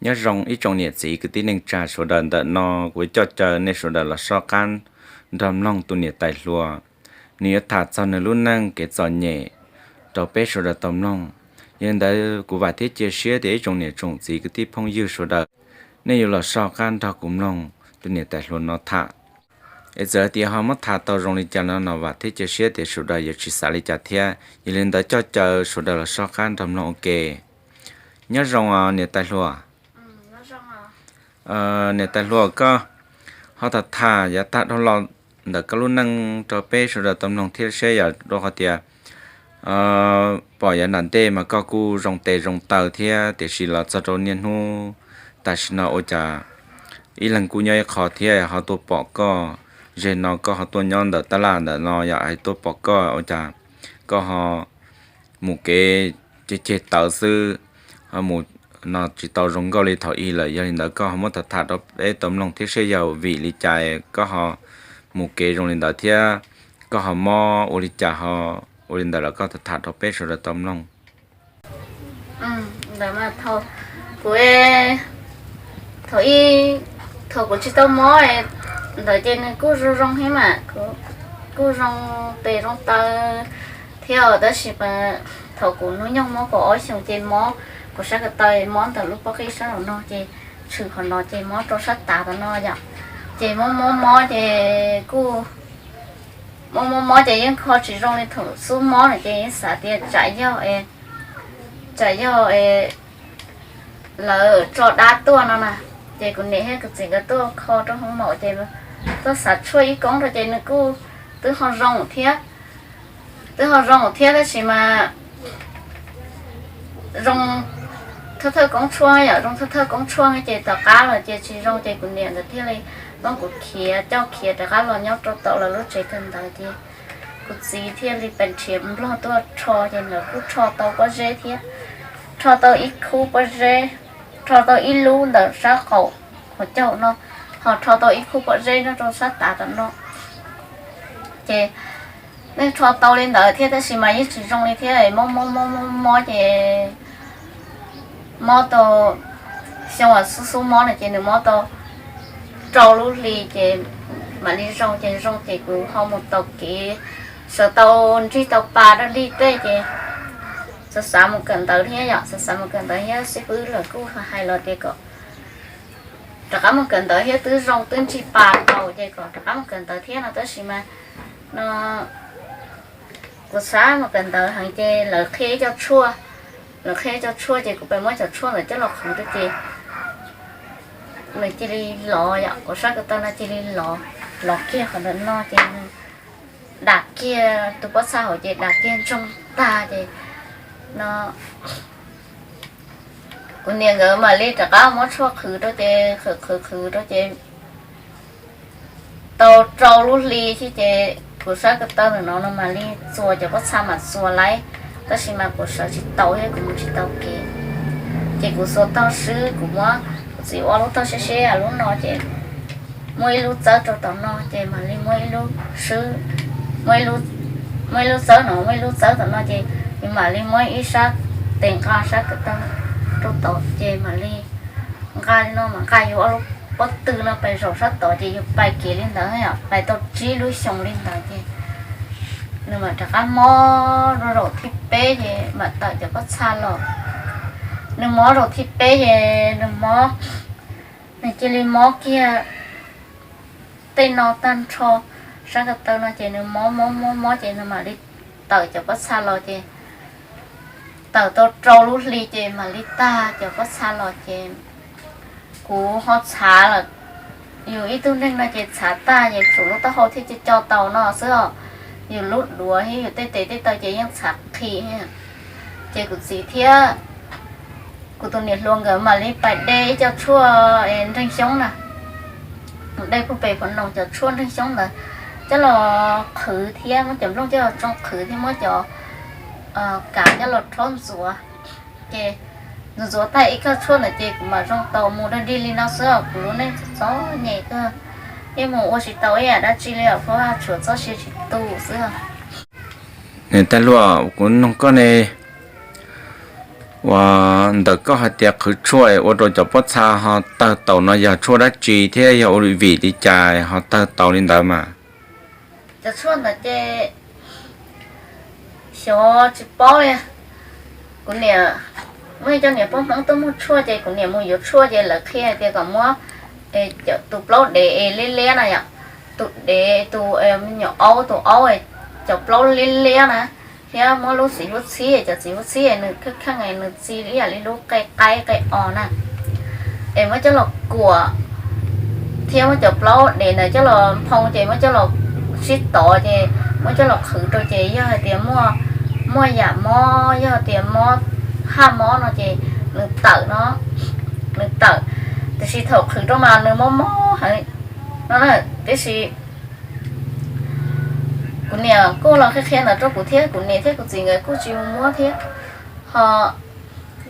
Nyob zoo ib tsoom niam txiv kwv tij neej tsa sawv daws, ntawm no kuv coj caw nej sawv daws los soj qab nrog mloog tus niam tais hluas, nws yuav tham txog nws lub neej kev txom nyem rau peb sawv daws tau mloog. Yog li ntawd kuv vam thiab cia siab tias ib tsoom niam tsoom txiv kwv tij phooj ywg sawv daws, nej yuav los soj qab nrog kuv mloog tus niam tais hluas no tham. Es txawm tias ho muab tham tau zoo li cas no los vam thiab cia siab tias sawv daws yuav tsis xav li cas thiab. Yog li ntawd coj caw sawv daws los soj qab nrog mloog ua ke. Nyob zoo niam tais hluas. Niam tais hluas, koj ho tham tham yav tag dhau los ntawm koj lub neej rau peb sawv daws tau mloog thiab seb yog rau qhov tias pom yav nram ntej mas koj kuj zoo tes zoo taw thiab, tiam sis los txog rau niaj hnub tam sim no ua cas ib leeg kuj nyob ib qho thiab ho tuaj pom koj, zeg no koj ho tuaj nyob ntawm tab laj ntawm no yog hais tuaj pom koj ua cas koj ho mus kev ceg ceg tawv xwb, mus no tsis tau zoo nkauj li thaum ub lawm. Yog li ntawd koj ho muab tham tham rau peb tau mloog thiab seb yog vim li cas koj ho mus kev zoo li ntawd thiab koj ho mob ua li cas ho ua li ntawd los koj tham tham rau peb sawv daws tau mloog. Ntawd mas thaum kuv, thaum ub, thaum kuv tsis tau mob ntawd ces nws kuj zoo zoo thiab mas, kuv kuj zoo tes zoo taw thiab, tab sis mas thaum kuv hnub nyoog muaj kaum ob xyoos ces mob, kuv sab ko taw mob ntawm lub pob qij sab nraum no ces tshwm qhov no ces mob rau sab tav tom no yom. Ces mob mob mob ces kuj mob mob mob ces yeej kho tsis zoo li thaum xub mob no ces yeej xav tias tsam yog, tsam yog lawv tso dab tuaj no na. Ces kuv niam thiab kuv txiv nkawd tuaj kho rau hoob maum ces tuaj xav tshuaj ib koob rau ces nws kuj twb ho zoo thiab, twb ho zoo thiab tab sis mas zoo thawj thawj koob tshuaj yom, zoo thawj thawj koob tshuaj ces tom qab los ces tsis zoo ces kuv niam nkawd thiaj li muab kuv khiav, coj khiav rov qab los nyob rau tom lawv lub tsev kawm ntawv ces kuv txiv thiaj li pes nrhiav nplog tuaj rho ces lawv kuj rho tau pob zeb thiab, rho tau ib khub pob zeb, rho tau ib lub ntawm sab qaum hauv caug no, ho rho tau ib khub pob zeb nyob rau sab tav tom no. Ces yeej rho tau li ntawd thiab tab sis mas yeej tsis zoo li thiab, mob mob mob mob mob ces mob tau xyoo uas xub xub mob no ces nws mob tau rau lub hli ces mam li zoo, ces zoo ces kuv ho mus taug kev, sawv tau nrig tau pa dab dig tej ces xav xav mus kawm ntawv thiab yom, xav xav mus kawm ntawv thiab xib fwb lawv kuj hais los tias kom rov qab mus kawm ntawv thiab, twb zoo twb nrig pa tau ces kom rov qab mus kawm ntawv thiab no tab sis mas no kuv xav mus kawm ntawv heev ces lawv qhia ib co tshuaj, lawv qhia ib co tshuaj ces kuv pes muab cov tshuaj ntawd coj los qhwv rau ces nws cia li lov yom, kuv sab ko taw no cia li lov, lov kiag qhov ntawm no ces nws dam kiag tus pob txha hauv ces dam kiag ntsoog tag ces no kuv niam nkawd mam li rov qab muab tshuaj qhwv rau ces qhwv qhwv qhwv rau ces tau rau lub hli thiab ces kuv sab ko taw ntawm no no mam li txuas, cov pob txha mam txuas laib, tab sis mas kuv sawv tsis tau thiab kuv mus tsis tau kev. Ces kuv xuas tau swb, kuv muab kuv txiv ua lub tog seb seb lub no ces muaj ib lub txawb rau tom no ces mam li muab ib lub swb, muab ib lub txawb no, muab ib lub txawb tom no ces yus mam li muab ib sab tes nqa sab ko taw rau tod ces mam li nqa li no mas nqa yus ob lub pob tw no pais zaum sab tod ces yus pais kev li ntawd, pais tau tsib lub xyoos li ntawd ces nws mam rov qab mob rau zaum thib peb ces mam tawm cov pob txha los. Nws mob zaum thib peb ces nws mob, nws cia li mob kiag tej no tag nrho, sab ko taw no ces nws mob mob mob mob ces nws mam li tawm cov pob txha los ces tawm tau rau lub hli ces mam li tag cov pob txha los ces kuv ho txhav lawm. Yus ib tug neeg no ces txhav tag ces tshuav lub taub hau thiaj co co tau no xwb os. Yus lub duav thiab yus tej tes tej taw ces yeej txhav qhi. Ces kuv txiv thiab kuv tus niam hluas nkawd mam li pais de ib co tshuaj nreeg xyoob na, de puag pem phav noos cov tshuaj nreeg xyoob ntawd coj los qhwv thiab muab cov nplooj coj los tsoo qhwv thiab muab cov kav coj los rhaub ntxuav. Ces ntxuav ntxuav tag ib kauj tshuaj ntawd ces kuv mam zoo tau mus dog dig li no xwb os. Kuv lub neej txom txom nyem kawg, yeej mus ua tsis tau ib yam dab tsi li os, phab tshuav txoj sia tsis tu xwb. Niam tais hluas, kuv noog koj ne, Uas ntawm koj hais tias qhwv tshuaj ua rau cov pob txha ho tawg taus no yog tshuaj dab tsi thiab yog ua vim li cas ho tawg taus li ntawd mas? Cov tshuaj ntawd ces xyov tsis paub li. Kuv niam, muaj ib co niam pog Hmoob tuaj muag tshuaj ces kuv niam mus yuav tshuaj ces lawv qhia hais tias kom muab tus plaub dev es liab liab na yom, tus dev tus nyuam aub tus aub cov plaub liab liab na, thiab muab lub txiv huab txhib, cov txiv huab txhib nws kheej kheej nws txi ib yam li lub qe qaib qe os na, es muab coj los kuam, thiab muab cov plaub dev ntawd coj los nphoo ces muab coj los sib tov ces muab coj los qhwv rau ces yog hais tias muaj, muaj yam mob, yog tias mob, haj mob no ces nws tawm no, nws tawm. Tiam sis thaum qhwv rau mas nws mob mob heev no na. Tiam sis kuv niam kuj los qhia qhia ntawd rau kuv thiab, kuv niam thiab kuv txiv nkawd kuj tsis mus muab thiab. Ho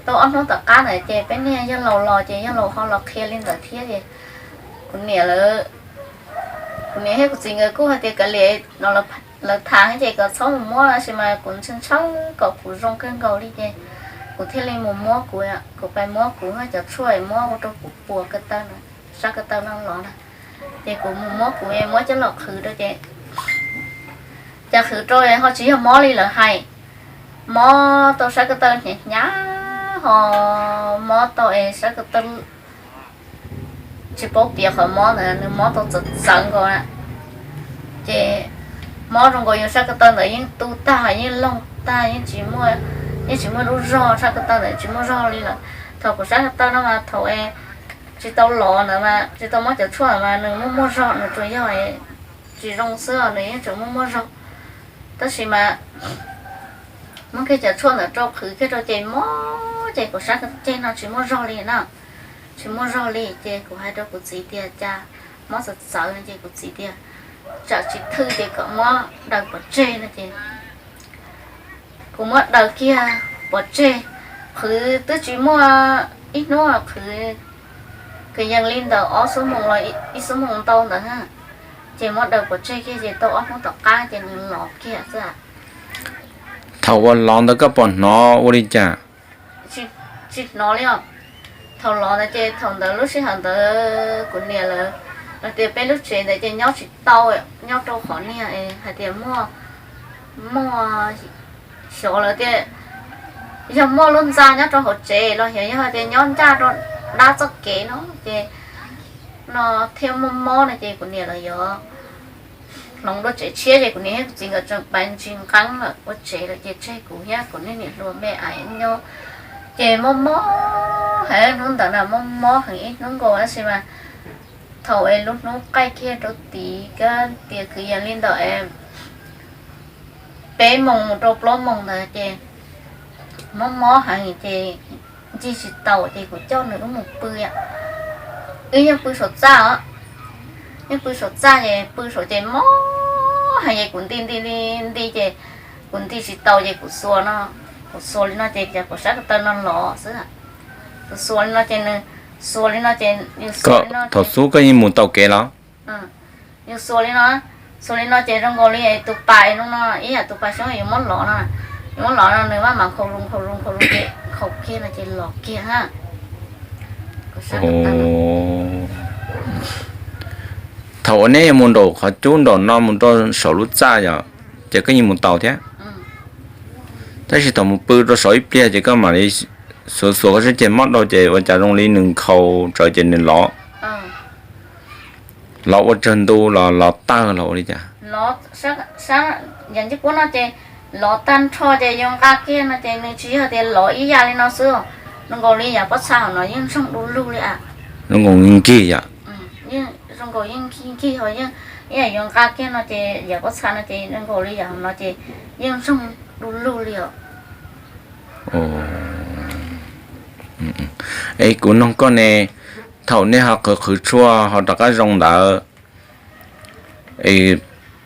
tau ob hnub tom qab ntawd ces peb niag yawg laus los ces yawg laus ho los qhia li ntawd thiab ces kuv niam lawv, kuv niam thiab kuv txiv nkawd kuj hais tias kav liam, lawv tham ces kom txhob mus muab tab sis mas kuv ntshaw ntshaw kom kuv zoo kawg nkaus li ces kuv thiaj li mus muab kuv, kuv pais muab kuv cov tshuaj muab ua rau kuv puas ko taw na, sab ko taw no los na. Ces kuv mus muab kuv muab coj los qhwv rau ces, cas qhwv rau ho tsis yog mob li lawv hais, mob tau sab ko taw hnyav hnyav ho mob tau es sab ko taw tsis paub piav qhov mob ntawd, nws mob tau txawv txawv nkaus na. Ces mob zoo nkaus yus sab ko taw ntawd yeej tu tag yeej loog tag yeej tsis muaj, yeej tsis muaj lub zog, sab ko taw ntawd tsis muaj zog li lawm. Thaum kuv sab ko taw no mas thaum es tsis tau lov ntawd mas tsis tau muab cov tshuaj ntawd mas nws muaj muaj zog, nws tsuas yog tsis zoo xwb os, nws yeej tseem muaj muaj zog. Tab sis mas muab kiag cov tshuaj ntawd rau qhwv kiag rau ces mob ces kuv sab ko taw no tsis muaj zog li na, tsis muaj zog li ces kuv hais rau kuv txiv tias cas mob txawv txawv no ces kuv txiv tias tsam tsis thwj ces kom muab daws pov tseg no ces kuv muab daws kiag pov tseg, qhwv twb tsis muaj ib hnub qhwv, kwv yees li ntawm ob xuab moos los ib xuab moos ntau ntawd, ces muab daws pov tseg kiag ces tau ob hnub tom qab ces nws lov kiag xwb. Thaum uas lov ntawd koj pom hnov ua li cas? Tsis hnov li os. Thaum lov ntawd ces thaum ntawd lub sij hawm ntawd kuv niam lawv, lawv tias peb lub tsev ntawd ces nyob tsis tau, nyob rau qhov niag hais tias muaj, muaj, xyov lawv tias yog muaj lub ntxa nyob rau hauv tsev los xyov yog tias nyob ncaj rau dab txoj kev no ces no thiaj muaj mob no ces kuv niam lawv yuav hloov dua tsev tshiab ces kuv niam thiab kuv txiv nkawd tseem pais ntsis nqeeb lawm ua tsev lawm ces tseg kuv thiab kuv niag niam hluas me ais nyob. Ces mob mob heev hnub ntawd na, mob mob heev ib hnub nkaus tab sis mas thaum es lub hnub qaij kiag rau tid kab tias kwv yees li ntawm peb moos mus rau plaub moos ntawd ces mob mob heev ces ncig tsis taus ces kuv coj nws wb mus pw. Wb yeej pw saum txaj os, yeej pw saum txaj ces pw saum ces mob heev ces kuv nti nti nti nti ces kuv nti tsis taus ces kuv xuas no, kuv xuas li no ces kuv sab ko taw no los xwb. Kuv xuas li no ces nws, xuas li no ces yus xuas li no thaum xub koj yeej mus taus kev los? Yus xuas li no, xuas li no ces zoo nkaus li tus pas no no ib yam tus pas xyoob yuav muab lov no, yuav muab lov no nws maj mam nkhaus lus nkhaus lus nkhaus lus ces nkhaus kiag no ces los kiag ha. Thaum uas neb yuav mus nraum qhov cub nraum no mus rau saum lub txaj yom, ces koj yeej mus taus thiab. Tab sis thaum mus pw rau saum ib pliag ces koj mam li xuas xuas koj sab ceg mob dhau ces ua cas zoo li nws nkhaus tsawv ces nws lov, lov ua tsawg ntu los lov tawg los ua li cas? Yam ncej puab no ces lov tag nrho ces yuav nqa kiag no ces nws tsis yog tias lov ib yam li no xwb, zoo nkaus li yam pob txha hauv no yeej ntsoog du lug li a. Zoo nkaus nkig yom? Zoo nkaus yeej nkig nkig ho yeej ib yam yuav nqa kiag no ces yam pob txha no ces zoo nkaus li yam hauv no ces yeej ntsoog du lug li os. Es kuv noog koj ne, thaum nej ho qhwv qhwv tshuaj ho rov qab zoo ntawd,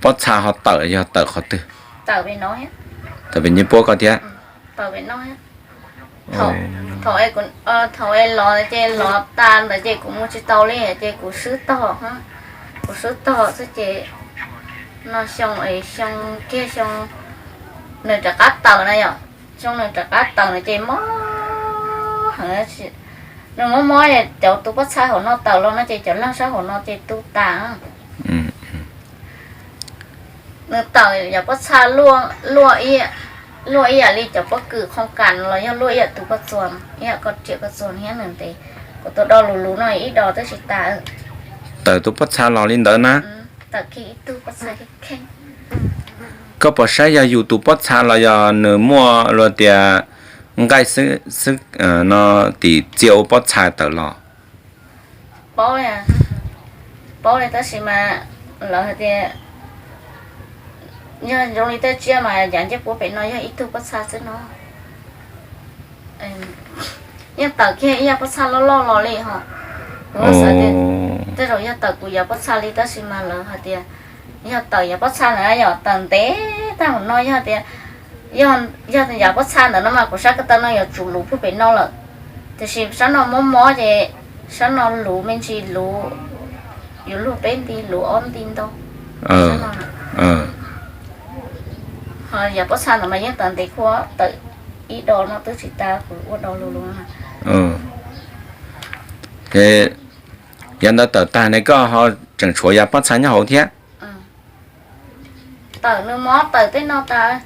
pob txha ho tawm yog tawm qhov twg? Tawm pem ncej puab koj thiab? Thaum es lov ces lov tas ntawd ces kuv mus tsis tau li ces kuv swb tog, kuv swb tog xwb ces no xyoo es xyoo kiag xyoo nws rov qab tawm na yom, xyoo nws rov qab tawm na ces mob heev, nws mob mob cov tus pob txha hauv no tawm los no ces cov leeg sab hauv no ces tu tas. Nws tawm yam pob txha luaj ib yam li cov pob kws qhov kas los yog luaj ib yam tus koj txuas, ib yam koj riam koj txuas thiab nws ntev. Kuv tus do lus lus no ib do twb tsis tas. Tawm tus pob txha los li ntawd na. Tawm kiag ib tug pob txha kheej. Koj puas saib yog yus tus pob txha los yog nws muaj luag tias nqaij xwb xwb no tim txia ua pob txha tawm los? Paub li, paub li tab sis mas lawv hais tias yog zoo li tej tsiaj mas yav ncej puab pem no yog ib tug pob txha xwb no. Yeej tawm kiag ib yam pob txha loj loj los li ho. Kuv xav tias tej zaum yog tawm kuv yav pob txha li tab sis mas lawv hais tias yog tawm yav pob txha ntawd yog tawm ntev tag hauv no yog tias yog yav pob txha ntawm no mas kuv sab ko taw no yuav tsum luv puag pem no lawm. Tiam sis sab no mob mob ces sab no luv me ntsis luv, yuav luag peb nti luv ob nti ntau. Ho yav pob txha ntawd mas yeej tawm ntev khuab tawm ib do no twb tsis tas kuv ua do lus lus. Yav ntawd tawm tag ne koj ho tseem tshuav yav pob txha nyob hauv thiab? Tawm nws mob tawm tej no tas,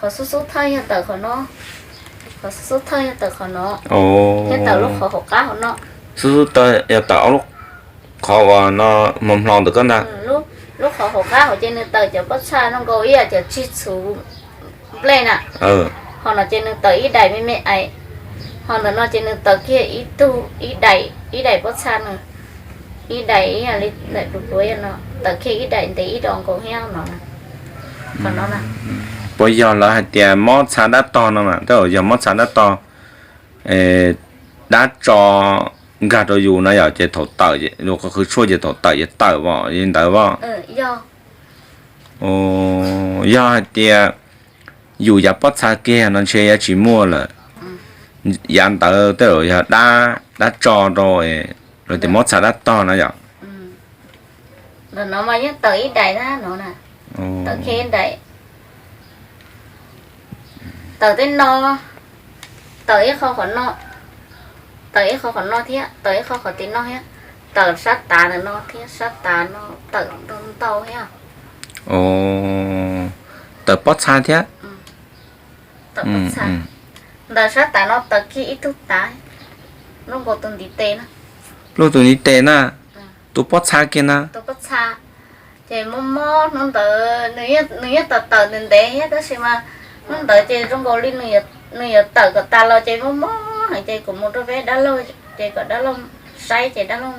qhov xub xub thawj yog tawm qhov no, qhov xub xub thawj yog tawm qhov no, thiab tawm lub qhov hauv qab hauv no. Xub xub thawj yog tawm ob lub qhov uas no hmo hlo ntawm koj ntag. Lub qhov hauv qab hauv ces nws tawm cov pob txha no nkaus ib yam cov tsig txhuv nplej na. Ho no ces nws tawm ib daim me me ais, ho ntawm no ces nws tawm kiag ib tug ib daim, ib daim pob txha no, ib daim ib yam li daim pluav pluav no tawm kiag ib daim ntev ib do nkaus thiab no. Qhov no na. Puas yog lawv hais tias mob txha dab tog no mas, tej zaum yog mob txha dab tog, dab tso nkag rau yus no yom, ces thaum tawm, yus qhov qhwv tshuaj ces thaum tawm ces tawm os, li ntawd os. Yog hais tias yus yav pob txha kiag no ntshe yuav tsis muaj lawm. Yav ntawd tej zaum yog dab, dab tso rau, luag tias mob txha dab tog no yom. Ntawm no mas yeej tawm ib daim na no na. Tawm kiag ib daim. Tawm tej no, tawm ib qho qhov no, tawm ib qho qhov no thiab, tawm ib qho qhov tim no thiab, tawm sab tav ntawm no thiab sab tav no tawm ntau ntau thiab. Tawm pob txha thiab. Tawm pob txha. Ntawm sab tav no tawm kiag ib tug tav, luaj nkaus tus ntiv tes na. Luaj tus ntiv tes na, tus pob txha kiag na. Tus pob txha, ces mob mob hnub ntawd, nws yeej tawm tawm ntev ntev thiab tab sis mas hnub ntawd ces zoo nkaus li nws yuav tawm kom tas los ces mob mob heev ces kuv mus rau peb dab laug, ces kom dab laug saib ces dab laug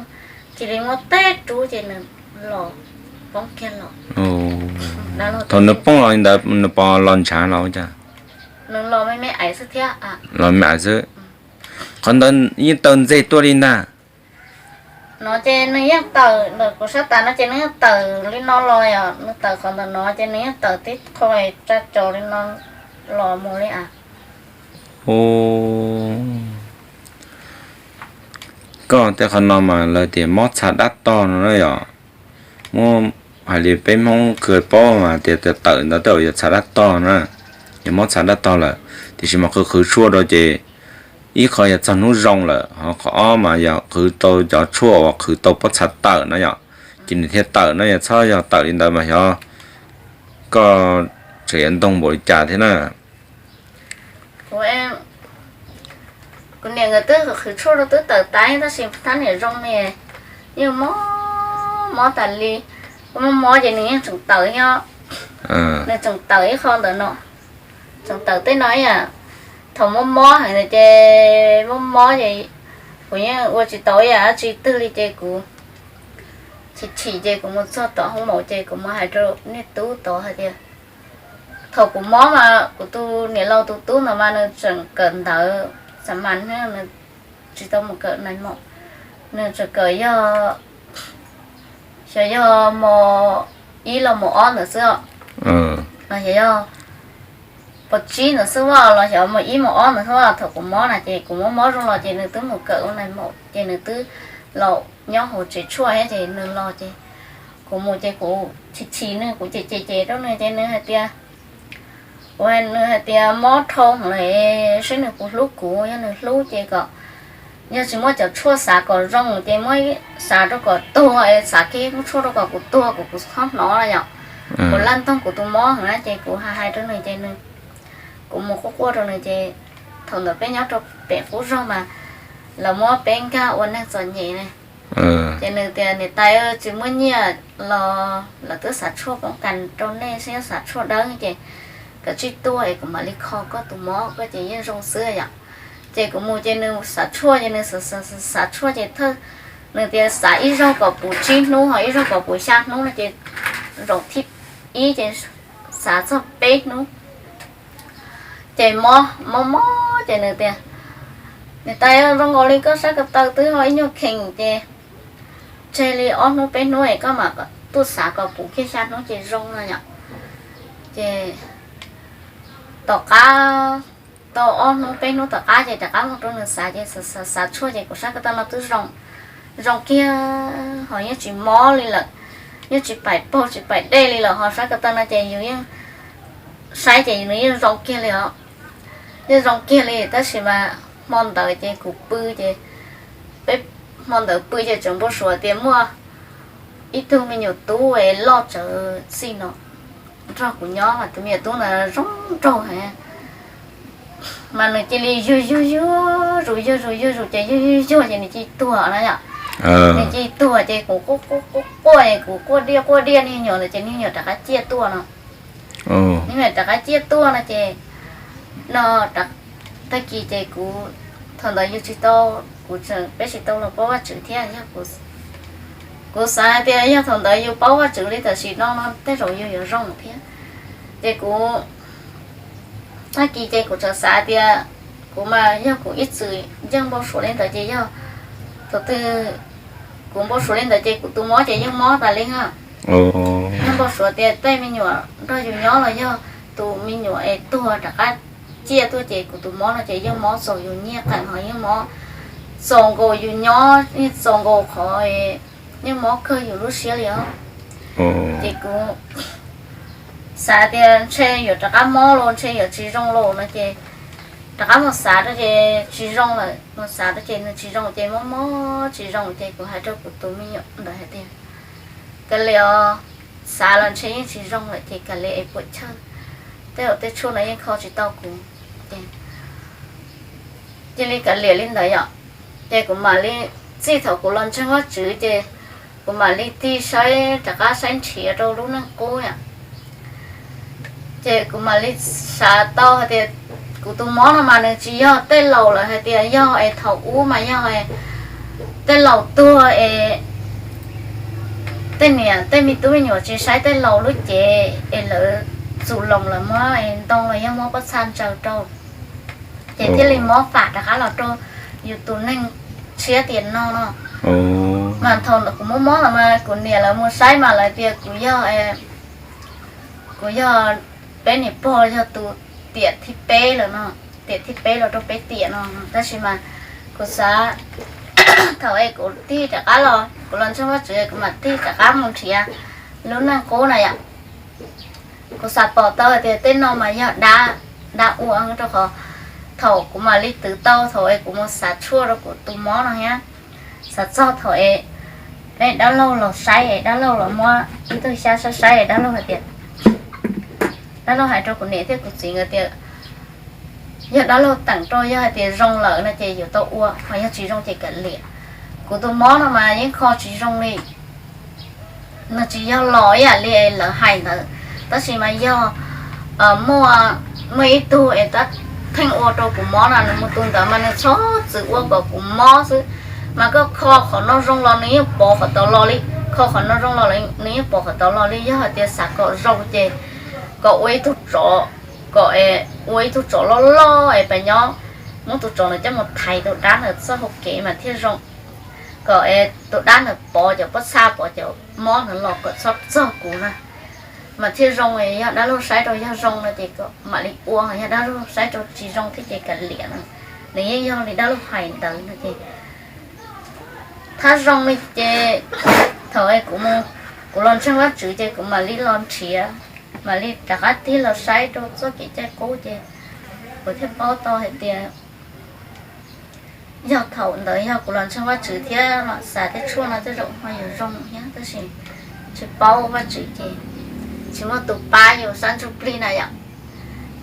cia li muab teb rub ces nws los poob kiag los. Thaum nws poob los li ntawd nws puas los ntshav los ua cas? Nws los me me ais xwb thiab. Los me ais xwb. Qhov ntawd yeej tawm ntxeg tuaj li ntag. No ces nws yeej tawm ntawm kuv sab tas no ces nws yeej tawm li no los yom, nws tawm qhov ntawm no ces nws yeej tawm tib qho tsa tso li no los mus li as. Koj tej qhov no mas lawv tias mob txha dab tog no na yom. Muab hais li peb Hmoob khw paub mas tias tawm ntawd tej zaum yog txha dab tog na, yog mob txha dab tog lawm. Tiam sis mas qhwv qhwv tshuaj rau ces ib qho yog txog hnub zoo lawm, ho qhov ob mas yog qhwv tau cov tshuaj uas qhwv tau pob txha tawm na yom, ces nws thiaj tawm na. Yog txhob yog tawm li ntawd mas xyov koj tseem yuav ntog npaum li cas thiab na. Kuv niam nkawd twb qhwv tshuaj rau twb tawm tas tab sis thab niam zoo ne, yeej mob mob tas li. Kuv mob mob ces nws yeej tseem tawm nyob, nws tseem tawm ib qho ntawm no, tseem tawm tej no ib yam. Thaum mob mob heev ntawd ces mob mob ces kuv yeej ua tsis tau ib yam dab tsi twg li ces kuv chim chim ces kuv mus txog tom hoob maum ces kuv mus hais rau niag tub tod hais tias, thaum kuv mob mas kuv tus niam laus tus tub ntawd mas nws tseem kawm ntawv xam mas, nws tsis tau mus kawm nais maum, nws tseem kawm yog, xyov yog mos ib los mos ob ntawd xwb os, los xyov yog pos tsib ntawd xwb os, los xyov mos ib mos ob ntawd xwb os. Thaum kuv mob na ces kuv mob mob zoo los ces nws twb mus kawm ua nais maum ces nws twb los nyob hauv tsev tshuaj thiab ces nws los ces kuv mus ces kuv chim chim nws, kuv cem cem cem rau nws ces nws hais tias, Ua nws hais tias mob dhau lawm, saib nws puas hlub kuv, yog nws hlub ces kom, yog tsis muaj cov tshuaj xav kom zoo ces muab xav rau kom tuag, xav kiag muab tshuaj rau kom kuv tuag, kuv kuv txhob hnov no yom. Kuv laj ntoog kuv tus mob heev na ces kuv hais hais rau nws ces nws, kuv mus quaj quaj rau nws ces thaum ntawd peb nyob rau pem qub zog mas lawv muab peb nkag ua neeg txom nyem ne. Ces nws tias niam tais, tsis muaj nyiaj los lawv twb xav tshuaj poob kas rau nej, xav tshuaj dawb ces koj tsij tuaj es kuv mam li kho koj tus mob, koj ces yeej zoo xwb yom. Ces kuv mus ces nws xav tshuaj ces nws xav tshuaj ces thawj, nws tias xav ib zaug kom puv tsib hnub ho ib zaug kom puv xya hnub no ces zaum thib ib ces xav txog peb hnub ces mob mob mob ces nws tias niam tais, zoo nkaus li koj sab ko taw twb ho ib nyuag khees ces tseg li ob hnub peb hnub es koj mam tuaj xav kom puv kiag xya hnub ces zoo no yom. Ces tom qab tau ob hnub peb hnub tom qab ces rov qab mus rau nws xav ces xav tshuaj ces kuv sab ko taw no twb zoo, zoo kiag ho yeej tsis mob li lawm, yeej tsis paim paug tsis paim dej li lawm ho sab ko taw no ces yus yeej saib ces nws yeej zoo kiag li os. Yeej zoo kiag li tab sis mas hmo ntawd ces kuv pw ces, peb, hmo ntawd pw ces tseem npau suav tias muaj ib tug me nyuam tub es loj tsawv txij no nrog kuv nyob mas tus me nyuam tub ntawd zoo nraug heev. Mas nws cia li yuag yuag yuag zus yuag zus yuag zus ces yuag yuag yuag ces nws cia li tuag na yom. Nws cia li tuag ces kuv quaj quaj quaj quaj es kuv quaj diaj quaj diaj niag me nyuam ntawd ces niag me nyuam rov qab ciaj tuaj no. Niag me nyuam rov qab ciaj tuaj no ces no, tag kis ces kuv, thaum ntawd yus tsis tau, kuv, peb tsis tau los paub Vajtswv thiab yog, kuv xav hais tias yog thaum ntawd yus paub Vajtswv li tam sim no no tej zaum yus yuav zoo thiab. Ces kuv, tag kis ces kuv txawm xav tias kuv mas yog kuv ib txwm yeej npau suav li ntawd ces yog thaum twg kuv npau suav li ntawd ces kuv tus mob ces yeej mob tas li na. Yeej npau suav tias tej me nyuam nrog yus nyob los yog tus me nyuam es tuag rov qab ciaj tuaj ces kuv tus mob no ces yeej mob txaus yus nyiaj qees ho yeej mob txaus nkaus yus nyob, yeej txaus nkaus qhov, yeej mob kawg yus lub siab li os. Ces kuv xav tias ntshe yuav rov qab mob los ntshe yuav tsis zoo los no ces rov qab mus xav rau ces tsis zoo lawm, mus xav rau ces nws tsis zoo ces mob mob tsis zoo ces kuv hais rau kuv tus me nyuam ntawd hais tias kav liam os, xav los ntshe yeej tsis zoo lawm ces kav liam es puam chawj, tej zaum tej tshuaj no yeej kho tsis tau kuv. Ces cia li kav liam li ntawd yom. Ces kuv mam li, txij thaum kuv los ntseeg Vajtswv ces kuv mam li tig saib rov qab saib nrhiav rau lub neej qub yom. Ces kuv mam li xav tau hais tias kuv tus mob no mas nws tsis yog tej laus lawv hais tias yog es thaum ub mas yog tej laus tuag es tej niam tej me tub me nyuam tsis saib tej laus lub cev es lawv txus loos lawv muab ntoo los yog muab pob txha ntsaws rau ces thiaj li mob fam rov qab los rau yus tus neeg tshiab tiam no no. Mas thaum ntawd kuv mob mob los mas kuv niam lawv mus saib mas lawv tias kuv yog, kuv yog peb niam pog yog tus tiam thib peb lawm no, tiam thib peb los rau peb tiam no. Tab sis mas kuv xav, thaum es kuv tig rov qab los, kuv los ntseeg Vajtswv kuv mam tig rov qab mus nrhiav lub neej qub na yom. Kuv xav pom tau hais tias tej no mas yog dab, dab ua rau qhov thaum kuv mam li twv tau thaum es kuv mus xav tshuaj rau kuv tus mob no thiab. Xav txog thaum es peb dab laug los saib es dab laug los muab ib tug xyab saib saib es dab laug hais tias, dab laug hais rau kuv niam thiab kuv txiv nkawd tias yog dab laug teem rau yog hais tias zoo lawm no ces yuav tau ua, ho yog tsis zoo ces kav liam. Kuv tus mob no mas yeej kho tsis zoo li, nws tsis yog los ib yam li lawv hais ntawd, tab sis mas yog muaj, muaj ib tug es tab pheej ua rau kuv mob na, nws mus tus ntawd mas nws txhob txwm ua kom kuv mob xwb. Mas koj kho qhov no zoo los nws yeej pov qhov tod los li, kho qhov no zoo los nws yeej pov qhov tod los li. Yog hais tias xav kom zoo ces kom ua ib tug tsov, kom ua ib tug tsov loj loj es pab nyob, muab tus tsov ntawd coj mus thaiv tus dab ntawd txoj hau kev mas thiaj zoo. Kom tus dab ntawd pov cov pob txha pov cov mob ntawd los kom txhob txog kuv na, mas thiaj zoo. Yog dab laug saib rau yog zoo no ces kom mam li ua, yog dab laug saib rau tsis zoo thiab ces kav liam no. Nws yeej yog li dab laug hais ntawd no ces thab zoo li ces thaum kuv, kuv los ntseeg Vajtswv ces kuv mam li los nrhiav Mam li rov qab tig los saib rau txoj kev cai qub ces kuv thiaj paub tau hais tias yog thaum ntawd yog kuv los ntseeg Vajtswv thiab los xav tej tshuaj no tej zaum ho yuav zoo thiab, tab sis tsis paub Vajtswv ces tsis muaj tus pab yus sab ntsuj plig na yom,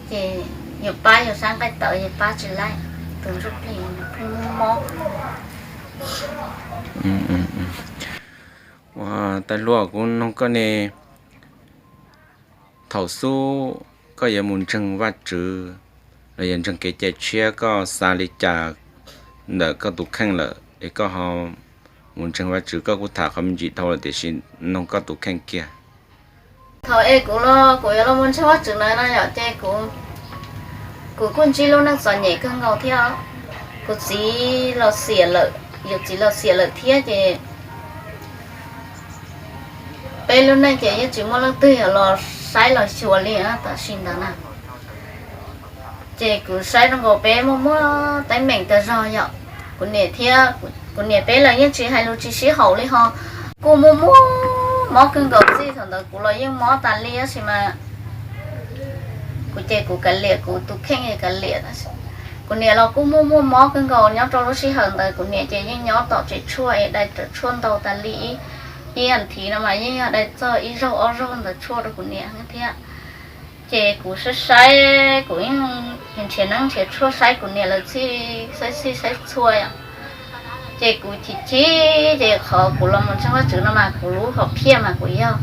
ces yus pab yus sab nqaij tawv yus pab tsis laib, tus ntsuj plig pheej mob. Ua, tais hluas, kuv noog koj ne, thaum xub koj yuav mus ntseeg Vajtswv los yog ntseeg kev cai tshiab, koj xav li cas ntawm koj tus kheej lawm es koj ho mus ntseeg Vajtswv? Koj kuj tham qhov me ntsis dhau lawm tiam sis noog koj tus kheej kiag. Thaum es kuv los kuv yuav los mus ntseeg Vajtswv na no yom, ces kuv kuj ntsib lub neej txom nyem kawg nkaus thiab. Kuv txiv los xiam lawm, yus txiv los xiam lawm thiab ces peb lub neej ces yeej tsis muaj leej twg los saib los xyuas li tam sim ntawd na. Ces kuv saib zoo nkaus peb muaj muaj teeb meem tas zog yom. Kuv niam thiab kuv niam peb los yeej tsis hais lus tsis sib haum li ho kuj muaj muaj mob kawg nkaus txij thaum ntawd kuv los yeej mob tas li tab sis mas kuv ces kuv kav liam, kuv tus kheej kav liam. Kuv niam los kuj muaj muaj mob kawg nkaus nyob rau lub sij hawm ntawd, kuv niam ces yeej nyob tom tsev tshuaj es dai tshuaj ntau tas li ib, ib as thiv no mas yeej yog dai txog ib zaug ob zaug ntawd tshuaj rau kuv niam thiab. Ces kuv saib saib, kuv yeej nrhiav neeb nrhiav tshuaj saib kuv niam lawv txhij, saib txhij saib txhua yom. Ces kuv chim chim ces qhov kuv los mus ntseeg Vajtswv no mas kuv lub hom phiaj mas kuv yog,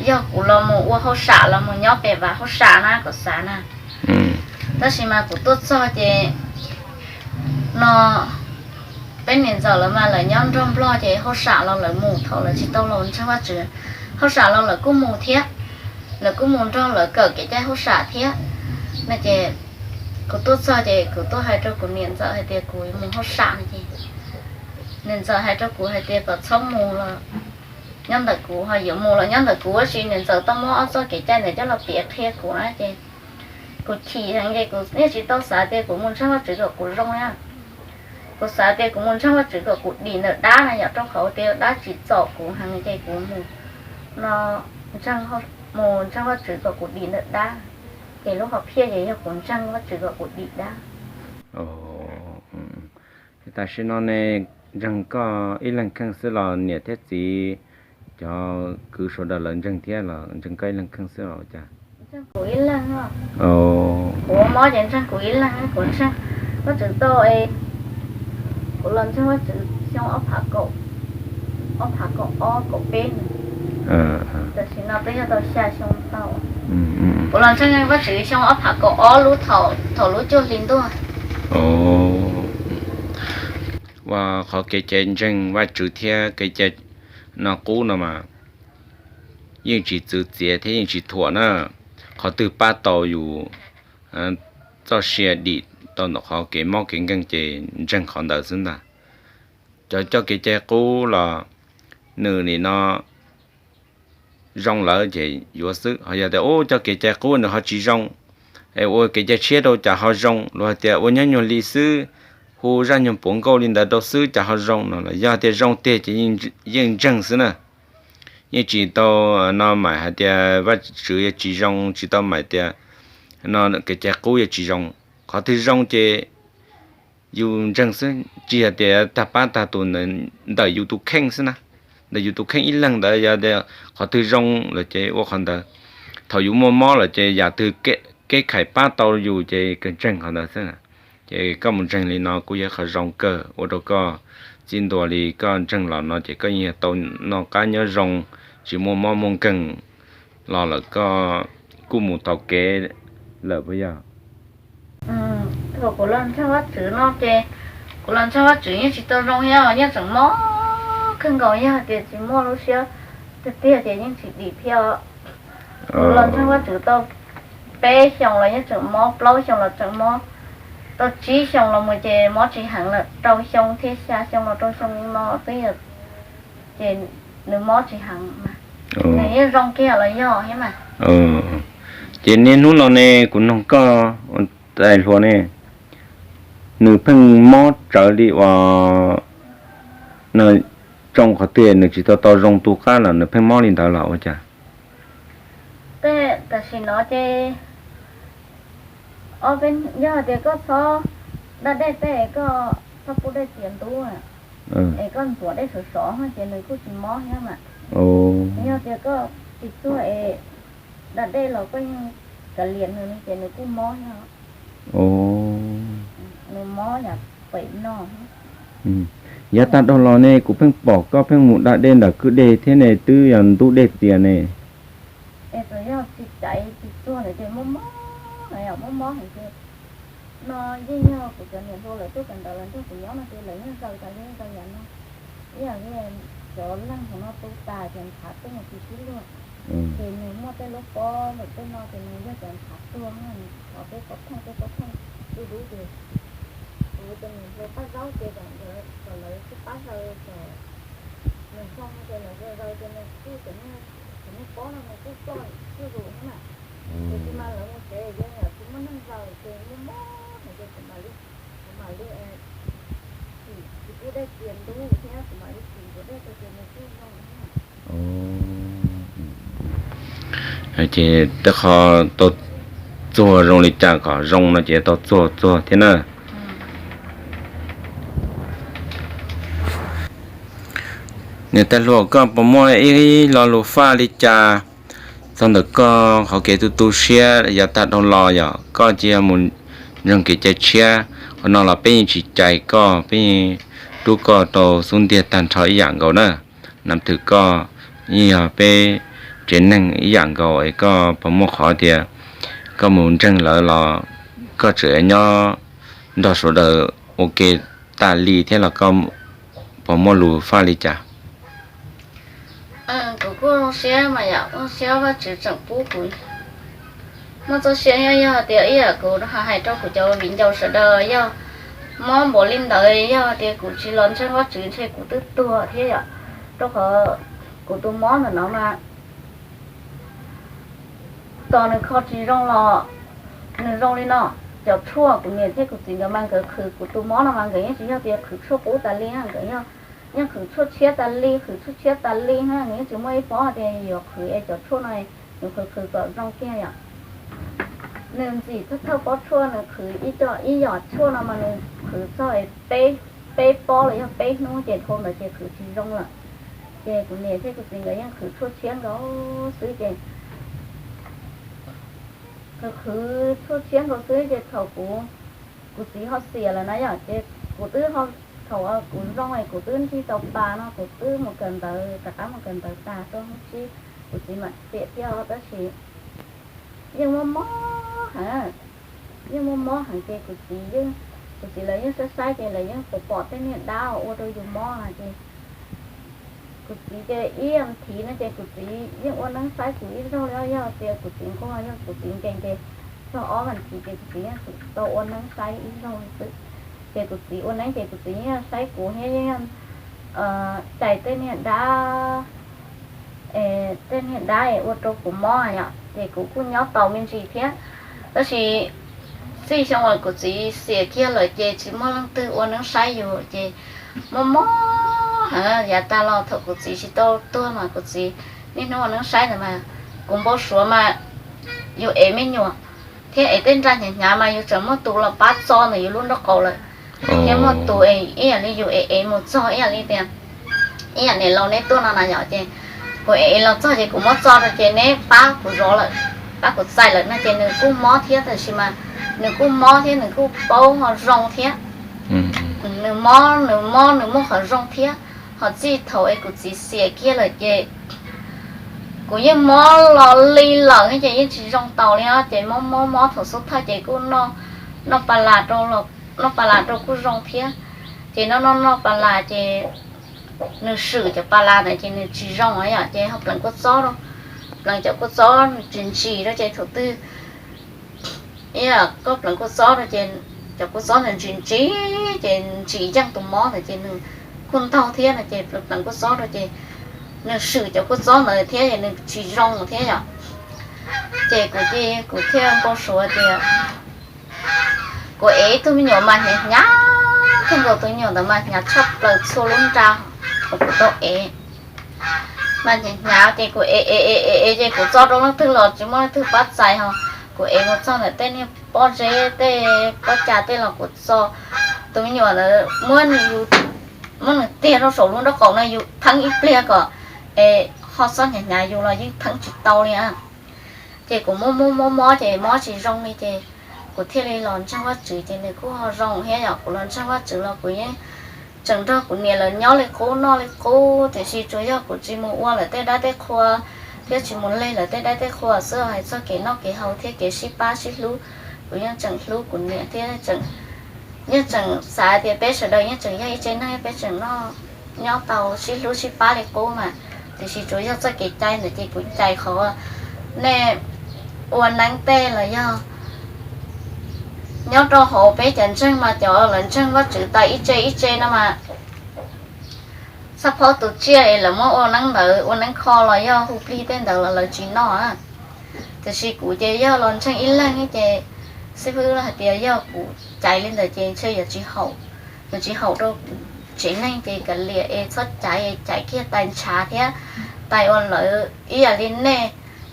yog kuv los mus ua hauj sam los mus nyob pem vaj hauj sam na, kuv xav na. Tab sis mas kuv tuaj txog ces no peb niam ntxawm lawv mas lawv nyob nrog Nplog ces hauj sam los lawv mus thaum lawv tsis tau los ntseeg Vajtswv. Hauj sam los lawv kuj mus thiab, lawv kuj mus nrog lawv kawm kev cai hauj sam thiab. No ces kuv tuaj txog ces kuv tuaj hais rau kuv niam ntxawm hais tias kuv mus hauj sam no ces niam ntxawm hais rau kuv hais tias kom txhob mus los nyob ntawm kuv, ho yuav mus los nyob ntawm kuv, tab sis niam ntxawm tau muab ob txoj kev cai ntawd coj los piav qhia kuv na ces kuv chim heev ces kuv yeej tsis tau xav tias kuv mus ntseeg Vajtswv kom kuv zoo na. Kuv xav tias kuv mus ntseeg Vajtswv kom kuv dim ntawm dab na yom, rau qhov tias dab tsim txom kuv heev ces kuv mus no, ntseeg, mus ntseeg Vajtswv kom kuv dim ntawm dab. Ces lub hom phiaj ces yog kuv ntseeg Vajtswv kom kuv dim dab. Tam sim no ne, ntseeg koj ib leeg kheej xwb los niam thiab txiv, cov kwv sawv daws lawv ntseeg thiab los ntseeg koj ib leeg kheej xwb los cas? Kuv ib leeg. Kuv mob ces ntseeg kuv ib leeg, kuv ntseeg Vajtswv tau, kuv los ntseeg Vajtswv xyoo ob phav kaum, ob phav kaum ob kaum peb no. Tam sim no twb yog tau xya xyoo tau. Kuv los ntseeg Vajtswv xyoo ob phav kaum ob lub thaum, thaum lub cuaj hli ntuj. Ua, qhov kev cai ntseeg Vajtswv thiab kev cai no qub no mas yeej tsis txwv txiav thiab yeej tsis thuam na. Qhov twg pab tau yus txoj sia dim tau ntawm qhov kev mob kev nkeeg ces ntseeg qhov ntawd xwb ntag. Cov coj kev cai qub los nws nim no zoo lawm ces yuav xwb. Ho yog tias ub coj kev cai qub nws ho tsis zoo, es ua kev cai tshiab rau cas ho zoo, luag hais tias ua nyob nyuag li xwb, hu zaj nyuag puav nkauj li ntawd rau xwb cas ho zoo no los yog tias zoo tiag ces yeej ntseeg xwb na. Yeej tsis tau no mam hais tias Vajtswv yuav tsis zoo, tsis tau mam tias no kev cai qub yuav tsis zoo. Qhov twg zoo ces yus ntseeg xwb, tsis yog tias tag pab tag tus, ntawm yus tus kheej xwb na. Ntawm yus tus kheej ib leeg ntawd yog tias qhov twg zoo lawm ces ua qhov ntawd. Thaum yus muaj mob lawm ces yam twg kev khais pab tau yus ces kawg ntseeg qhov ntawd xwb. Ces koj mus ntseeg li no kuj yog qhov zoo kawg ua rau koj txij ntua li koj ntseeg los no ces koj yeej yog tau noj qab nyob zoo, tsis muaj mob muaj nkeeg los lawm koj kuj mus taug kev lawm puas yog? Thaum kuv los ntseeg Vajtswv no ces kuv los ntseeg Vajtswv yeej tsis tau zoo thiab, yeej tseem mob kawg nkaus, yog tias tsis muaj lub siab tiag tiag ces yeej tsis dim thiab. Kuv los ntseeg Vajtswv tau peb xyoos los yeej tseem mob, plaub xyoos los tseem mob, tau tsib xyoos los mus ces mob tsis heev lawm, rau xyoo thiab xya xyoo los rau xyoo no twb yog ces nws mob tsis heev mas nws yeej zoo kiag los yog thiab mas. Ces niaj hnub no ne kuv noog koj tais hluas ne, nws pheej mob tsawv li uas no, tsoo qhov twg nws tsis tau tau zoo tu qab los nws pheej mob li ntawd los ua cas? Tej Tam sim no ces ob peb, yog hais tias koj txhob da dej tej, koj txhob pub dej txias ntub, es koj ntxuav dej sov sov ces nws kuj tsis mob thiab mas. Yog tias koj tsis txuag es da dej los koj yeej kav liam nws ces nws kuj mob thiab. Nws mob yam pem no. Yav tag dhau los ne kuv pheej pom koj pheej mus da dej ntawm kwj deg thiab ne, twb yog ntub dej txias ne. Es txawm yog tsis caiv tsis txuag lawm ces mob mob, mob mob heev ces no yeej yog kuv cov niam hluas lawv tuaj kawm ntawv los nrog kuv nyob no ces lawv yeej zaws tas li zaws yam no. Ib yam li cov leeg hauv no tu tas ces ntshav tuag mus tsis sib luag, ces nws muaj tej lub pob lawm tej no ces nws yog cov ntshav tuag, thov tej pob pheej tej pob pheej dub dub ces kuv cov niam hluas pab zaub ces kom nkawd, kom lawv kuj pab zaws kom nws zoo ces lawv zaws zaws ces nws kuj cov niag pob no nws kuj ploj zuj zus na. Tiam sis mas lawv mus tsev ces yog tsis muaj neeg zaws ces mob mob heev ces kuv mam li, kuv mam li tsis pub dej txias ntub thiab kuv mam li tsis ntxuav dej rau ces nws kuj zoo thiab. Ces tej qho tau txuag zoo li cas kom zoo no ces tau txuag txuag thiab na. Niam tais hluas, koj puas muaj ib lo lus faj li cas txog ntawm koj qhov kev tu tu siab yav tag dhau los? Yog koj cia mus ntseeg kev cai tshiab, qhov no los peb yeej tsis cais koj, peb yeej rub koj rau xub ntiag tag nrho ib yam nkaus na. Nam thwm koj yeej yog peb tsev neeg ib yam nkaus es koj puas muaj qhov tias koj mus ntseeg lawv los koj tseem nyob nrog sawv daws ua ke tas li thiab los koj puas muaj lus faj li cas? Kuv kuj zoo siab mas yom, zoo siab Vajtswv tseem pub kuv muaj txoj sia thiab. Yog tias ib yam kuv hais rau kuv cov viv ncaus sawv daws, yog mob npaum li ntawd, yog tias kuv tsis los ntseeg Vajtswv ntshe kuv twb tuag thiab yom. Rau qhov kuv tus mob ntawm no mas tos nws kho tsis zoo los nws zoo li no. Cov tshuaj kuv niam thiab kuv txiv nkawd mas nkawd qhwv kuv tus mob no mas nkawd yeej tsis yog tias qhwv tshuaj qub tas li, nkawd yog yeej qhwv tshuaj tshiab tas li, qhwv tshuaj tshiab tas li, nkawd yeej tsis muaj ib pob tias yuav qhwv es cov tshuaj no yuav qhwv qhwv kom zoo kiag yom. Nws ntxim thawj thawj pob tshuaj, nws qhwv ib co ib yam tshuaj no mas nws qhwv txog peb, peb pob los yog peb hnub ces dhau ntawd ces qhwv tsis zoo lawm. Ces kuv niam thiab kuv txiv nkawd yeej qhwv tshuaj tshiab nkaus xwb ces qhwv, qhwv tshuaj tshiab nkaus xwb ces thaum kuv, kuv txiv ho xiam lawm na yom, ces kuv twb, thaum kuv zoo es kuv twb ntsib tau pas no kuv twb mus kawm ntawv, rov qab mus kawm ntawv tas rau hnub tsib kuv txiv mam xiam thiab os, tab sis yeej mob mob heev, yeej mob mob heev ces kuv txiv yeej, kuv txiv lawv yeej saib saib ces lawv yeej pom pom tej niag dab ua rau yus mob no ces kuv txiv ces ib vas thiv no ces kuv txiv yeej ua neeb saib kuv ib zaug li, yog tias kuv txiv nquag yog kuv txiv nkees ces txog ob vas thiv ces kuv txiv yeej tau ua neeb saib ib zaug xwb. Ces kuv txiv ua neeb ces kuv txiv yeej saib kuv thiab yeej cais tej niag dab, tej niag dab es ua rau kuv mob yom, ces kuv kuj nyob tau me ntsis thiab. Tab sis txij xyoo uas kuv txiv xiam kiag lawm ces tsis muaj leej twg ua neeb saib yus ces mob mob heev. Yav tag los thaum kuv txiv tsis tau tuag mas kuv txiv niaj hnub ua neeb saib ntawd mas kuv npau suav mas yus ev me nyuam thiab ev tej nra hnyav hnyav mas yus tseem muaj tus los pab txo ntawm yus lub nraub qaum lawm, thiab muaj tus ib yam li yus ev ev mus txog ib yam li tias ib yam niam laus neb tuaj no na yom, ces kuv ev ev los txog ces kuv muab txo rau ces neb pab kuv zov lawm, pab kuv txais lawm no ces nws kuj mob thiab, tab sis mas nws kuj mob thiab nws kuj paub ho zoo thiab. Nws mob, nws mob nws muaj qhov zoo thiab. Ho txij thaum es kuv txiv xiam kiag lawm ces kuv yeej mob los li lawm ces yeej tsis zoo tau li os, ces mob mob mob thaum xub thawj ces kuj noj, noj pas las rau, noj pas las rau kuj zoo thiab. Ces noj noj noj pas las ces nws swm cov pas las ntawd ces nws tsis zoo yom, ces ho pleev kua txob rau, pleev cov kua txob nws tsis ntsim rau ces thaum twg ib yam koj pleev kua txob rau ces cov kua txob ntawd ntsim ntsim, ces ntsim yeej tus mob ntawd ces nws kuj ntaug thiab no ces pleev kua txob rau ces nws swm cov kua txob ntawd thiab es nws tsis zoo thiab yom. Ces kuv cia, kuv thiaj npau suav tias kuv ev ib tug me nyuam mas hnyav hnyav kawg nkaus, tus me nyuam ntawd mas hnyav tshaj plaws txhua lub nra uas kuv tau ev. Mas hnyav hnyav ces kuv ev ev ev ev ev ces kuv txo rau leej twg los tsis muaj leej twg pab txais ho. Kuv ev mus txog ntawm tej niag pob zeb tej pob cas tej los kuv txo. Tus me nyuam ntawd muab nws, muab nws tiag rau saum lub nraub qaum no yus pheeb ib pliag kom es ho xob hnyav hnyav yus los yeej pheeb tsis tau li. Ces kuv muab muab muab mob ces mob tsis zoo li ces kuv thiaj li los ntseeg Vajtswv ces nws kuj ho zoo thiab yom. Kuv los ntseeg Vajtswv los kuv yeej tseem nrog kuv niam lawv nyob li qub noj li qub, tiam sis tsuas yog kuv tsis mus ua lawv tej dab tej qhua thiab tsis mus leg lawv tej dab tej qhua xwb, hais txog kev noj kev haus thiab kev sib pab sib hlub, kuv yeej tseem hlub kuv niam thiab yeej tseem xav tias peb sawv daws yeej tseem yog ib tsev neeg peb tseem noj, nyob tau sib hlub sib pab li qub mas. Tiam sis tsuas yog txoj kev cai ntawd ces kuv cais qhov nej ua neeb tej los yog nyob rau hauv peb cov ntseeg mas cov lawv ntseeg Vajtswv tas ib tse ib tse no mas xab phob tus tsiaj es lawv muab ua neeb ntawd ua neeb kho los yog hu plig tej ntawd los lawv tsis noj. Tiam sis kuv ces yog los ntseeg ib leeg ces xib fwb hais tias yog kuv cais li ntawd ces ntshe yuav tsis haum, yuav tsis haum rau tsev neeg ces kav liam es txhob cais, cais kiag tais ntshav thiab tais uas lawv ib yam li nej,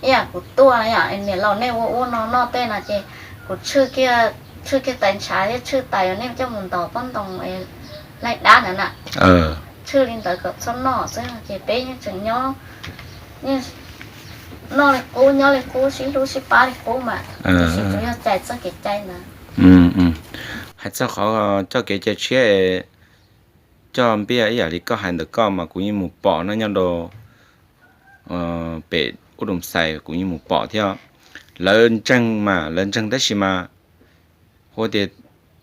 ib yam kuv tuaj yom, niam laus nej ua ua no noj tej no ces kuv tshwj kiag tais ntshav thiab tshwj tais uas nej coj mus ntov pob ntoo laij dab ntawd na, tshwj li ntawd kom txhob noj xwb ces peb yeej tseem nyob, noj li qub nyob li qub sib hlub sib pab li qub mas. Tiam sis tsuas yog cais txoj kev cai ntawd. Hais txog qhov coj kev cai tshiab, coj npiaj ib yam li koj hais ntawm koj mas kuv yeej mus pom no nyob rau pem ub Doo Xais kuv yeej mus pom thiab. Lawv ntseeg mas lawv ntseeg tab sis mas hu tias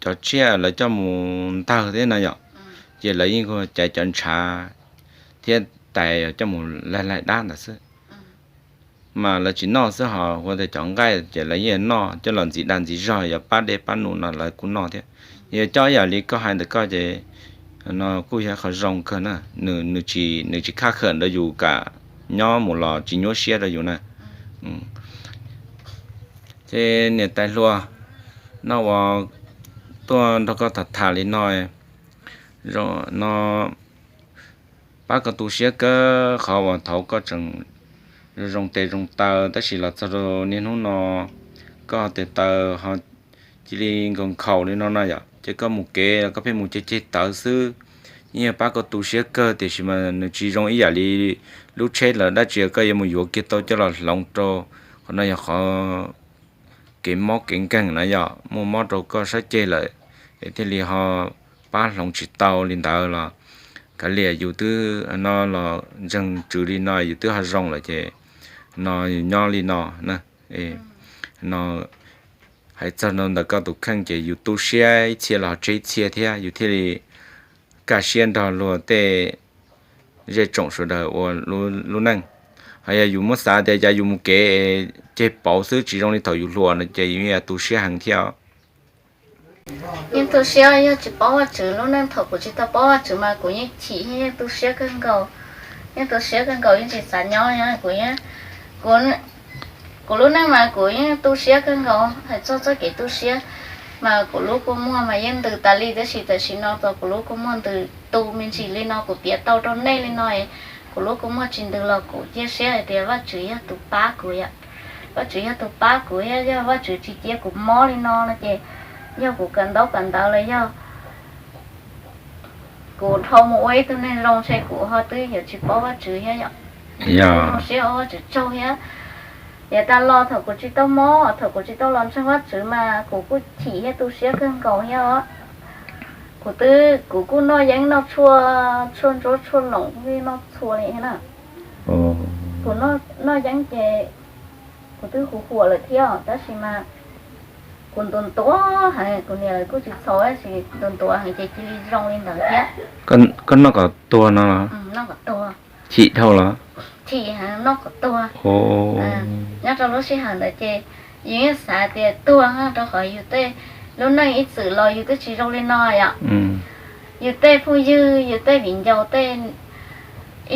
cov tsiaj lawv coj mus ntawg thiab no yom, ces lawv yeej cais cov ntshav thiab tais coj mus laij laij dab ntawd xwb. Mas lawv tsis noj xwb ho hu tias cov nqaij ces lawv yeej noj coj los ntxiv dag ntxiv zog yuav pab dej pab num no lawv kuj noj thiab. Yog coj ib yam li koj hais ntawm koj ces no kuj yog qhov zoo kawg na, nws tsis khaj khawm rau yus kam nyob mus los tsis nyuaj siab rau yus na. Ces niam tais hluas, no uas tuaj nrog koj tham tham li no, no pab koj tu siab kawg qhov uas thaum koj tseem zoo tes zoo taw tab sis los txog rau niaj hnub no koj tes taw ho cia li nkaus nkhaus li no no yom, ces koj mus kev koj pheej mus ceg ceg tawv xwb. Yeej yog pab koj tu siab kawg tiam sis mas nws tsis zoo ib yam li lub tsheb lawm dab tsi koj yuav mus yuav kiag tau coj los hloov rau. Qhov no yog qhov kev mob kev nkeeg na yom, muaj mob rau koj sab ceg lawm es thiaj li ho pab hloov tsis tau li ntawd los kav liam yus twb no los ntseeg tswv li no yus twb ho zoo lawm ces no yus nyob li no na. No hais txog no ntawm koj tus kheej ces yus tu siab ib txhia los ho tseg ib txhia thiab yus thiaj li kaj siab nrog luag tej zej tsoom sawv daws ua lub neej. Ho yog yus muab xav tias cas yus mus kev ceg pauv xwb tsis zoo li thaum yus hluas no ces yus yeej tu siab heev thiab. Yeej tu siab, yog tsis paub Vajtswv, lub neej thaum kuv tsis tau paub Vajtswv mas kuv yeej chim thiab yeej tu siab kawg nkaus. Yeej tu siab kawg nkaus, yeej tsis xav nyob li. Kuv, kuv lub neej mas kuv yeej tu siab kawg nkaus, hais txog txoj kev tu siab mas kuv lub kua muag mas yeej ntws tas li, tab sis tam sim no txog kuv lub kua muag ntws tu me ntsis li no, kuv piav tau rau nej li no, kuv lub kua muag tsis ntws los kuv cia siab hais tias Vajtswv yog tus pab kuv yom. Vajtswv yog tus pab kuv thiab yog Vajtswv tsis cia kuv mob li no no ces yog kuv kawm ntaub kawm ntawv los yog kuv dhau mus ua ib tug neeg zoo ntshe kuv ho twb yuav tsis paub Vajtswv thiab yom. Zoo siab ua Vajtswv tsaug thiab. Yav tas los thaum kuv tsis tau mob, thaum kuv tsis tau los ntseeg Vajtswv mas kuv kuj chim thiab tu siab kawg nkaus thiab os. Kuv twb, kuv kuj noj yeeb noj tshuaj, tshuaj ntsuab tshuaj loos kuj noj txhua li thiab na. Kuv noj yeeb ces kuv twb huv huam lawm thiab tab sis mas kuv ntuav ntuav heev, kuv niam lawv kuj tsis txhaum tab sis ntuav ntuav heev ces cia li zoo li ntawd thiab. Koj noj kom tuag no los? Noj kom tuag. Chim dhau los? Chim heev, noj kom tuag. Nyob rau lub sij hawm ntawd ces yus yeej xav tias tuag rau qhov yus tej lub neej ib txwm los yus twb tsis zoo li no yom. Yus tej phooj ywg, yus tej viv ncaus, tej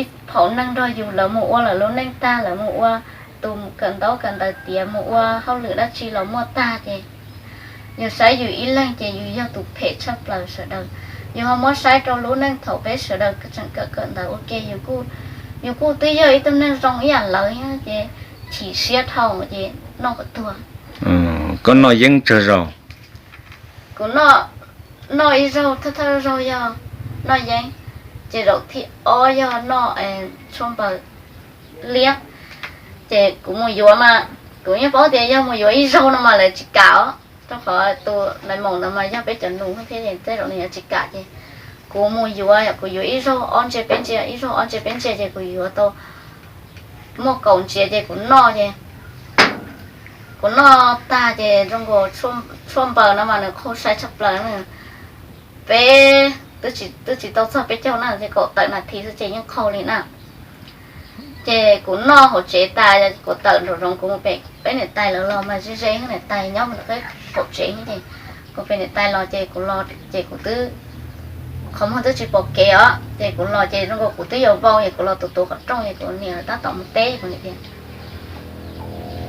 ib phaum neeg nrog yus lawv mus ua lawv lub neej tag, lawv mus ua tus kawm ntaub kawm ntawv tiav, mus ua hauj lwm dab tsi los muaj tag ces yus saib yus ib leeg ces yus yog tus phem tshaj plaws sawv daws. Yus ho muab saib rau lub neej thaum peb sawv daws tseem kawm kawm ntawv ua ke yus kuj Yus kuj twb yog ib tug neeg zoo ib yam lawv thiab ces chim siab dhau ces noj kom tuag. Koj noj yeeb tsawg zaus? Kuv noj ib zaug thawj thawj zaug yog noj yeeb, ces zaum thib ob yog noj tshuaj npaws liab. Ces kuv mus yuav mas kuv yeej paub tias yog mus yuav ib zaug no mas lawv tsis kam os, rau qhov tus nais maum ntawd mas yog peb cov nus thiab ces tej zaum nws yuav tsis kam ces kuv mus yuav, kuv yuav ib zaug ob ntsia peb ntsia, ib zaug ob ntsia peb ntsia ces kuv yuav tau muaj kaum ntsia ces kuv noj ces kuv noj tag ces zoo nkaus tshuaj npaws no mas nws qaug sai tshaj plaws na. Peb twb tsis tau txog peb caug na, ces kaum tawm nas this xwb ces yeej qaug li na. Ces kuv noj hauv tsev tas, kuv tawm nraum zoov kuv mus pem peb niam tais lawv los mas ze ze niam tais nyob mus peb qaum tsev ces kuv pem niam tais los ces kuv los ces kuv twb qhov muag twb tsis pom kev os, ces kuv los ces zoo nkaus kuv twb yuav vau es kuv los tuav tuav qhov rooj es kuv niam tab tom mus teb kuv niam tias,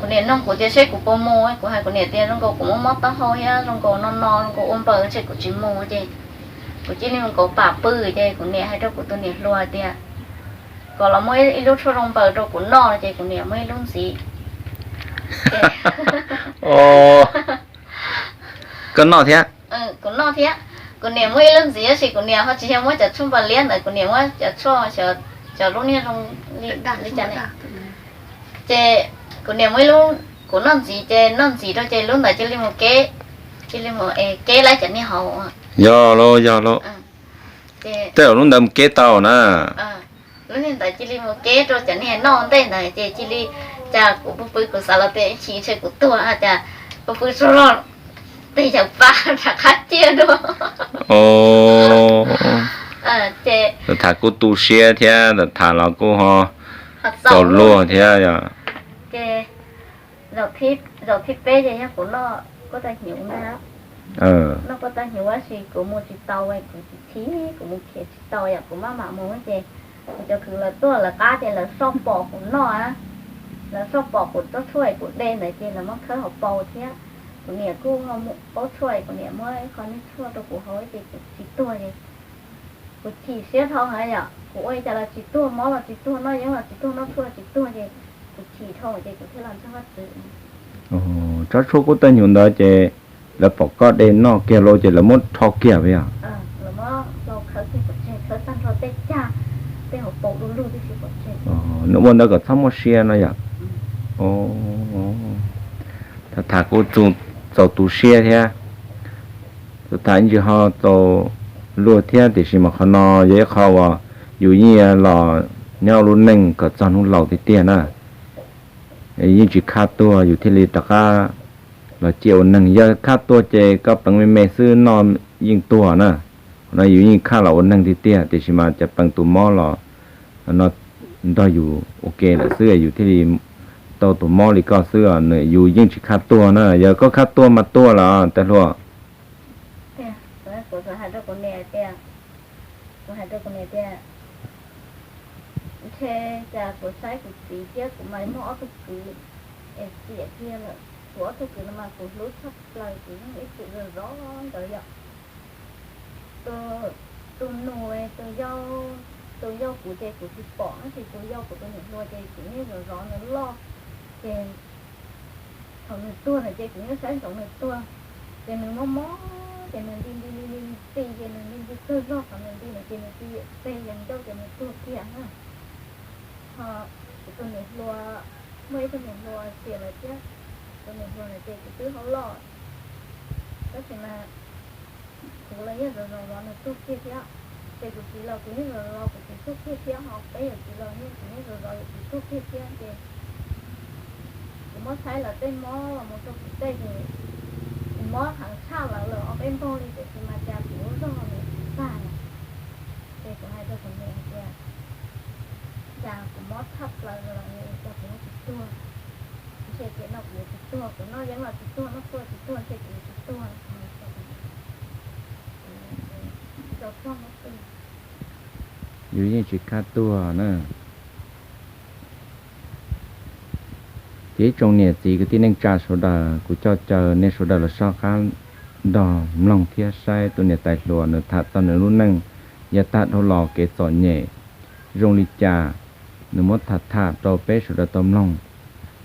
kuv niam nug kuv tias seb kuv puas mus, kuv hais kuv niam tias zoo nkaus kuv mob mob taub hau thiab zoo nkaus no no zoo nkaus ua npaws ces kuv tsis mus ces kuv cia li mus kauv pam pw ces kuv niam hais rau kuv tus niam hluas tias kom los muab ib lub tshuaj zoo npaws rau kuv noj no ces kuv niam muab ib lub ntxiv. Koj noj thiab? Kuv noj thiab. Kuv niam muab ib lub ntxiv tab sis kuv niam ho tsis yog muab cov tshuaj npaws liab ntawd, kuv niam muab cov tshuaj, cov lub niag zoo li cas ne. Ces kuv niam muab ib lub, kuv noj ntxiv ces noj ntxiv rau ces lub ntawd cia li mus keb, cia li mus keb laib cov niag hauv. Yog lauj, yog lauj. Tej zaum lub ntawd mus keb tau na. Lub niag ntawd cia li mus keb rau cov niag noj ntej ntawd ces cia li, cas kuv pw pw kuv xav los tias chim ntshe kuv tuag cas pw pw tsaug zog tej yawg pa rov qab ciaj dua. Ces tham kuj tu siab thiab, tham los kuj ho txaus luag thiab yom. Ces zaum thib peb ces yog kuv noj kua tau hnyuv ntag. Noj kua tau hnyuv tab sis kuv mus tsis tau, kuv chim chim kuv mus khiav tsis tau yom, kuv maj mam mus ces kuv cov kwv lawv tuaj lawv qab ces lawv soj pom kuv noj, lawv soj pom kuv tsob tshuaj kuv de ntawd ces lawv muab khawb hauv paus thiab. Kuv niam kuj paub tshuaj, kuv niam muab ib qho niag tshuaj rau kuv haus ces kuv tsis tuag ces kuv chim siab dhau heev yom, kuv ua li cas los tsis tuag, mob los tsis tuag, noj yeeb los tsis tuag, noj tshuaj los tsis tuag ces kuv chim dhau ces kuv thiaj los ntseeg Vajtswv. Tsob tshuaj kua tau hnyuv ntawd ces lawv pom koj de noj kiag lauj ces lawv muab rho kiag puas yog? Nws ua ntawd kom txhob muaj sia no yom. Tham tham kuj txaus tu siab thiab, tham ntsis ho txaus luag thiab tiam sis mas qhov no yog ib qho uas yus yeej los nyob lub neej kom txog hnub laus tiag tiag na. Yeej tsis khaj tuag yus thiaj li rov qab los ciaj ua neeg, yog khaj tuag ces koj pleev me me xwb noj yeej tuag na. Qhov no yus yeej khaj los ua neeg tiag tiag tiam sis mas cov pleev tus mob los no nrog yus ua ke lawm xwb yus thiaj li tau tus mob li koj xwb, yus yeej tsis khaj tuag na, yog koj khaj tuag mas tuag lawm tais hluas. Kuv hais rau kuv niam tias, kuv hais rau kuv niam tias, ntshe cas kuv saib kuv txiv thiab kuv mas muaj ob tug kwv es xiam kiag lawm. Kuv ob tug kwv no mas kuv hlub tshaj plaws, kuv yeej ib txwm zov zov nkawd yom. Tus nus, tus yau kuv ces kuv tsis pom, tab sis tus yau kuv tus niam hluas ces kuv yeej zov zov nws loj. Ces thaum nws tuag na ces kuv yeej saib ntsoov nws tuag. Ces nws mob mob ces nws nti nti nti nti nti ces nws nti nti tawg zog, thaum nws nti na ces nws tsis yeem tseg yees ncauj ces nws tuag kiag na. Ho kuv tus niam hluas, muaj ib tug niam hluas xiam lawm thiab, tus niam hluas na ces kuv twb ho loj, tab sis mas kuv los yeej zov zov zov nws tuag kiag thiab. Ces kuv txiv los kuv yeej zov zov kuv txiv tuag kiag thiab, ho peb yawm txiv los yeej kuv yeej zov zov yawm txiv tuag kiag thiab ces kuv muab saib lawv tej mob los mus rau kuv tej ces kuv mob heev tshaj lawv lawm ob peb npaug li, tiam sis mas cas kuv lub zog nws tsis tag na. Ces kuv hais rau kuv niam hais tias, cas kuv mob tshaj plaws lawm, cas kuv yuav tsis tuag, ntshe tiam no kuv yuav tsis tuag, kuv noj yeeb los tsis tuag, noj tshuaj tsis tuag, ntshe kuv yuav tsis tuag. Yus yeej tsis khaj tuag na. Ces ib tsoom niam txiv kwv tij neej tsa sawv daws, kuv coj caw nej sawv daws los soj qab nrog mloog thiab saib tus niam tais hluas nws tham txog nws lub neej yav tag dhau los kev txom nyem zoo li cas. nws muab tham tham rau peb sawv daws tau mloog.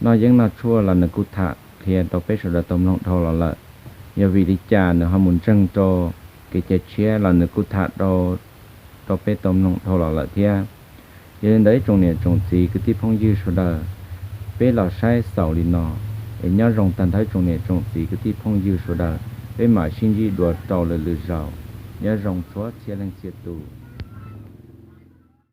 Noj yeeb noj tshuaj los nws kuj tham qhia rau peb sawv daws tau mloog dhau los lawm. Yog vim li cas nws ho mus ntseeg rau kev cai tshiab los nws kuj tham rau peb tau mloog dhau los lawm thiab. Yog li ntawd ib tsoom niam tsoom txiv kwv tij phooj ywg sawv daws, peb los saib xaus li no, es nyob zoo tag nrho ib tsoom niam tsoom txiv kwv tij phooj ywg sawv daws, peb mam sib ntsib dua rau lwm lwm zaus. Nyob zoo txhua txhia leej txhia tus.